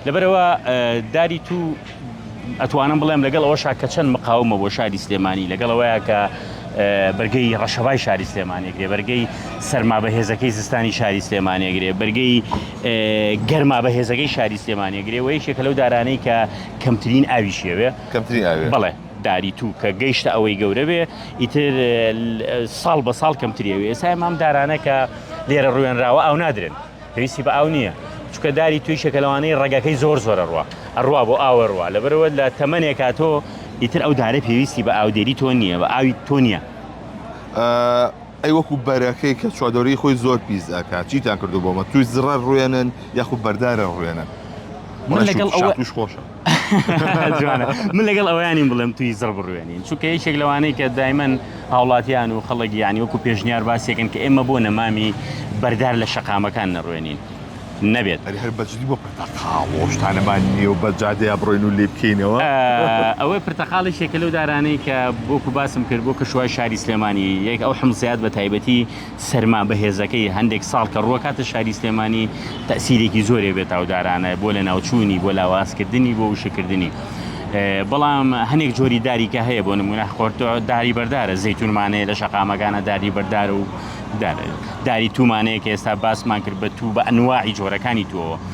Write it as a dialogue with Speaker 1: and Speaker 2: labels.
Speaker 1: لەبەرئەوە داری توو ئەتوانم بڵێم لەگەڵ ئەوەشا کە چەند مقاومە بۆ شاری سلێمانی لەگەڵ ئەوەیە کە بەرگەی ڕەشەبای شاری سلێمانی گرێ بەرگەی سەرما بەهێزەکەی زستانی شاری سلێمانی گرێ بەرگەی گەرما بەهێزەکەی شاری سلێمانی گرێ و یەکێکە لەو دارانەی کە کەمترین ئاوی شێوێ
Speaker 2: کەمترین ئاوێ
Speaker 1: بەڵێ داری توو کە گەیشتە ئەوەی گەورە بێ ئیتر ساڵ بە ساڵ کەمتریەوێ ئێستا ئەم دارانە کە لێرە ڕوێنراوە ئاو نادرێن پێویستی بە ئاو نییە چونکە داری تویشێکە لەوانەیە ڕەگەکەی زۆر زۆر ئەڕوا ئەڕوا بۆ ئاو ئەڕوا لەبەرئەوە لە تەمەنێکا تۆ ئیتر ئەو دارە پێویستی بە ئاودێری تۆ نییە بە ئاوی تۆ نییە.
Speaker 2: ئەی وەکو بەرەکەی کە چواردەورەی خۆی زۆر پیس ئەکات چیتان کردو بۆمە توی زڕە ڕوێنن یاخود بەردارە ڕوێنن
Speaker 1: من لەگەڵ ئەوە
Speaker 2: توش خۆشە
Speaker 1: جوانە من لەگەڵ ئەوەیانیم بڵێم توی زڕ بڕوێنین چونکە یەکێک لەوانەی کە دایمەن هاوڵاتیان و خەڵک یانی وەکو پێشنیار باسیەکەن کە ئێمە بۆ نەمامی بەردار لە شەقامەکان نەڕوێنین نەبێت.
Speaker 2: ئەرێ هەر بەجدی بۆ پرتەقاڵ و شتانەمان نییە و بە جادەیا بڕۆین و لێی بکەینەوە؟
Speaker 1: ئەوەی پرتەقاڵ یەکێکە لەو دارانەی کە وەکو باسم کرد بۆ کەشوهای شاری سلێمانی یەک ئەو حمزیات بە تایبەتی سەرما بەهێزەکەی هەندێک ساڵ کە ڕووەکاتە شاری سلێمانی تەئسیرێکی زۆرێ بێت ئەو دارانە بۆ لەناوچوونی بۆ لاوازکردنی بۆ وشککردنی بەڵام هەنێک جۆری داری کە هەیە بۆ نمونە خۆرتۆ داری بەردارە زەیتونمانەیە لە شەقامەکانە داری بەردار و داری تومانەیە کە ئێستا باسمان کرد بە تو بە ئەنواعی جۆرەکانی تۆوە.